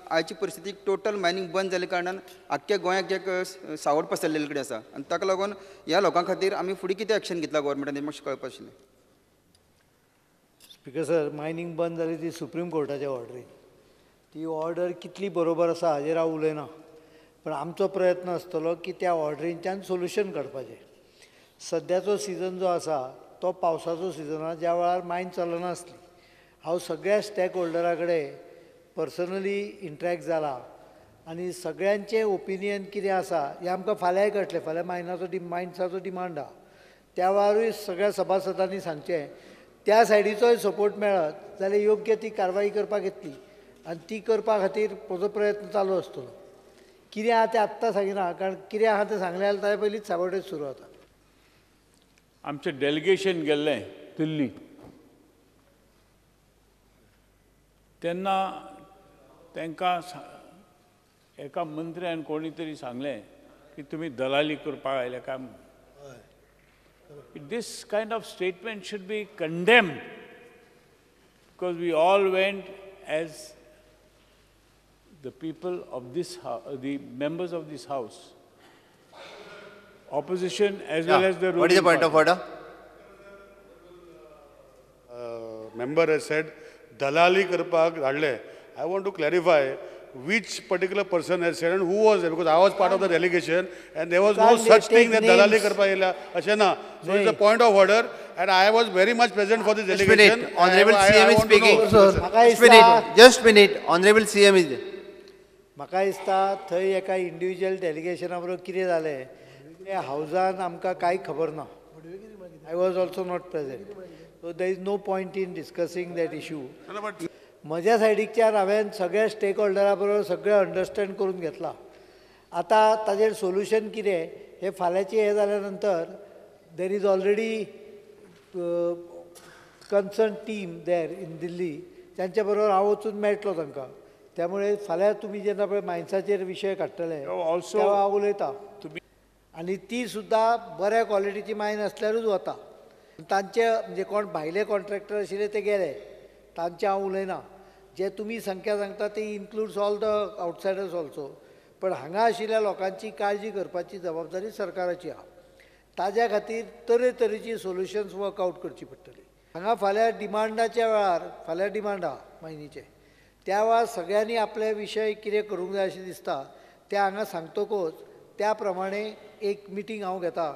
आयची परिस्थिती total mining बंद जाल्ल्या कारणान आख्ख्या गोंयाक एक सावट पसरलेले कडेन आसा आनी ताका लागून ह्या लोकां खातीर आमी फुडें कितें एक्शन घेतला गव्हर्मेंटान हें मातशें कळपा आशिल्लें. स्पीकर सर, मायनींग बंद जाली ती सुप्रीम कोर्टाच्या ऑर्डरीन. ती ऑर्डर कितली बरोबर आसा हाजेर हांव उलयना, पण आमचो प्रयत्न आसतलो की त्या ऑर्डरींच्यान सोल्युशन काडपाचें. सद्याचो सिजन जो आसा तो पावसाचो सिजन आसा, ज्या वेळार मायन चलनासली. हांव सगळ्या स्टेक होल्डरा कडेन पर्सनली इंट्रॅक्ट जाला आनी सगळ्यांचें ओपिनियन कितें आसा हें आमकां फाल्यांय कळटलें. फाल्यां मायनाचो मायन्साचो डिमांड आसा, त्या वेळारूय सगळ्या सभासदांनी सांगचें, त्या सायडीचोय सपोर्ट मेळत जाल्यार योग्य ती कारवाई करपाक येतली आनी ती करपा खातीर म्हजो प्रयत्न चालू आसतलो. कितें आहा तें आत्तां सांगिना, कारण कितें आहा तें सांगलें जाल्यार ताजे पयलींच साबोटेज सुरू जाता. आमचें डेलिगेशन गेल्लें दिल्ली, तेन्ना तांकां एका मंत्र्यान कोणी तरी सांगलें की तुमी दलाली करपाक आयले काय म्हणून. This kind of statement should be condemned because we all went as the people of this house, the members of this house, opposition as well as the ruling. What is the point of order? Member has said, dalali karpak dhadle. I want to clarify which particular person has said and who was there, because I was part of the delegation and there was no such thing that dalali karpa yela ashe na. So it's a point of order and I was very much present for this delegation. Minute. Honorable CM is speaking. Just minute. Just minute. Honorable CM is. म्हाका दिसता थंय एका individual डेलिगेशना बरोबर कितें जालें तें हावजान आमकां कांय खबर ना. I was also not present, so there is no point in discussing that issue. म्हज्या सायडीकच्यान हांवें सगळ्या स्टेक होल्डरा बरोबर सगळें अंडरस्टँड करून घेतलां. आतां ताजेर सोल्युशन कितें हें फाल्यांचें हें जाल्या नंतर there is already concern team there in Delhi, तांच्या बरोबर हांव वचून मेळटलो तांकां. त्यामुळे फाल्यां तुमी जेन्ना पळय मायन्साचेर विशय काडटले तेन्ना हांव उलयता. आनी ती सुद्दां बऱ्या क्वॉलिटीची मायन आसल्यारूच वता. तांचे म्हणजे कोण भायले कॉन्ट्रॅक्टर आशिल्ले ते गेले, तांचे हांव उलयना. जे तुमी संख्या सांगता ते includes all the outsiders also, पण हांगा आशिल्ल्या लोकांची काळजी करपाची जबाबदारी सरकाराची आसा. ताज्या खातीर तरेतरेची सोल्युशन्स वर्कआवट करची पडटली. हांगा फाल्यां डिमांडाच्या वेळार, फाल्यां डिमांड आसा मायनीचें, त्या वेळार सगळ्यांनी आपले विशय कितें करूंक जाय अशें दिसता तें हांगा सांगतकूच त्या प्रमाणे एक मिटींग हांव घेता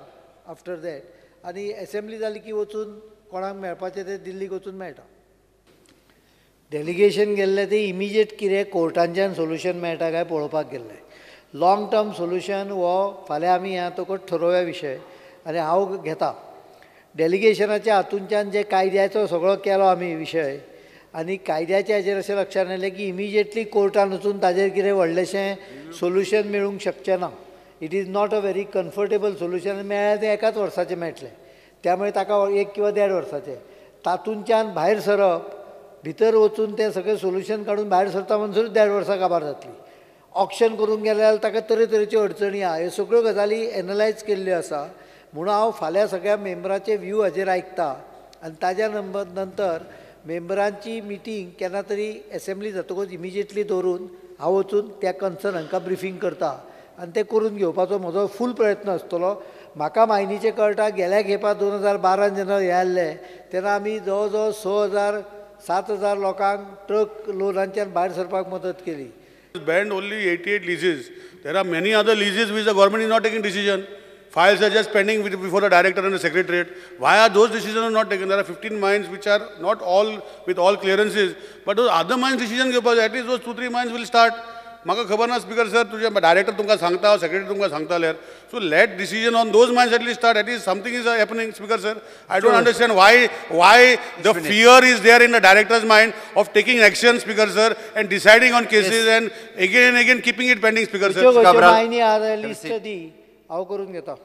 आफ्टर that, आनी एसेंब्ली जाली की वचून कोणाक मेळपाचें तें दिल्लीक वचून मेळटा. डेलिगेशन गेल्लें तें इमिजिएट कितें कोर्टांच्यान सोल्युशन मेळटा काय पळोवपाक गेल्लें. लाँग टर्म सोल्युशन हो फाल्यां आमी ह्या तकट ठरोवया विशय आनी हांव घेता. डेलिगेशनाच्या हातूंतल्यान जे कायद्याचो सगळो केलो आमी विशय आनी कायद्याच्या हाजेर अशें लक्षांत आयलें की इमिजिएटली कोर्टान वचून ताजेर कितें व्हडलेशें सोल्युशन मेळूंक शकचें ना. It is not a very comfortable solution. मेळ्ळ्यार तें एकाच वर्साचें मेळटलें, त्यामुळे ताका एक किंवा देड वर्साचें. तातूंतल्यान भायर सरप, भितर वचून तें सगळें सोल्युशन काडून भायर सरता म्हणसर देड वर्सां काबार जातली. ऑक्शन करूंक गेलें जाल्यार ताका तरेतरेच्यो अडचणी आहा. ह्यो सगळ्यो गजाली एनलायज केल्ल्यो आसा. म्हणून हांव फाल्यां सगळ्या मेंबराचे व्यू हाजेर आयकता आनी ताज्या नंतर मेंबरांची मिटींग केन्ना तरी एसेंब्ली जातकूच इमिजिएटली दवरून हांव वचून त्या कन्सर्न हांकां ब्रिफींग करता आनी तें करून घेवपाचो म्हजो फूल प्रयत्न आसतलो. म्हाका मायनीचें कळटा, गेल्या खेपा 2012 जेन्ना हें आयल्लें तेन्ना आमी जवळ जवळ 6,000 7,000 लोकांक ट्रक लोनांच्यान भायर सरपाक मदत केली. Banned only 88 leases. There are many other leases which the government is not taking decision. Files are just pending before the director and the secretariat. Why are those decisions not taken? There are 15 mines which are not all with all clearances, but those other mines decision, at least those 2-3 mines will start. म्हाका खबर ना speaker sir, तुझे director तुमकां सांगता, secretary तुमकां सांगता जाल्यार. So let decision on those mines at least start. At least something is happening, speaker sir. I don't understand why the fear is there in the director's mind of taking action, speaker sir, and deciding on cases and again and again keeping it pending, speaker sir. List दी हांव करून घेता.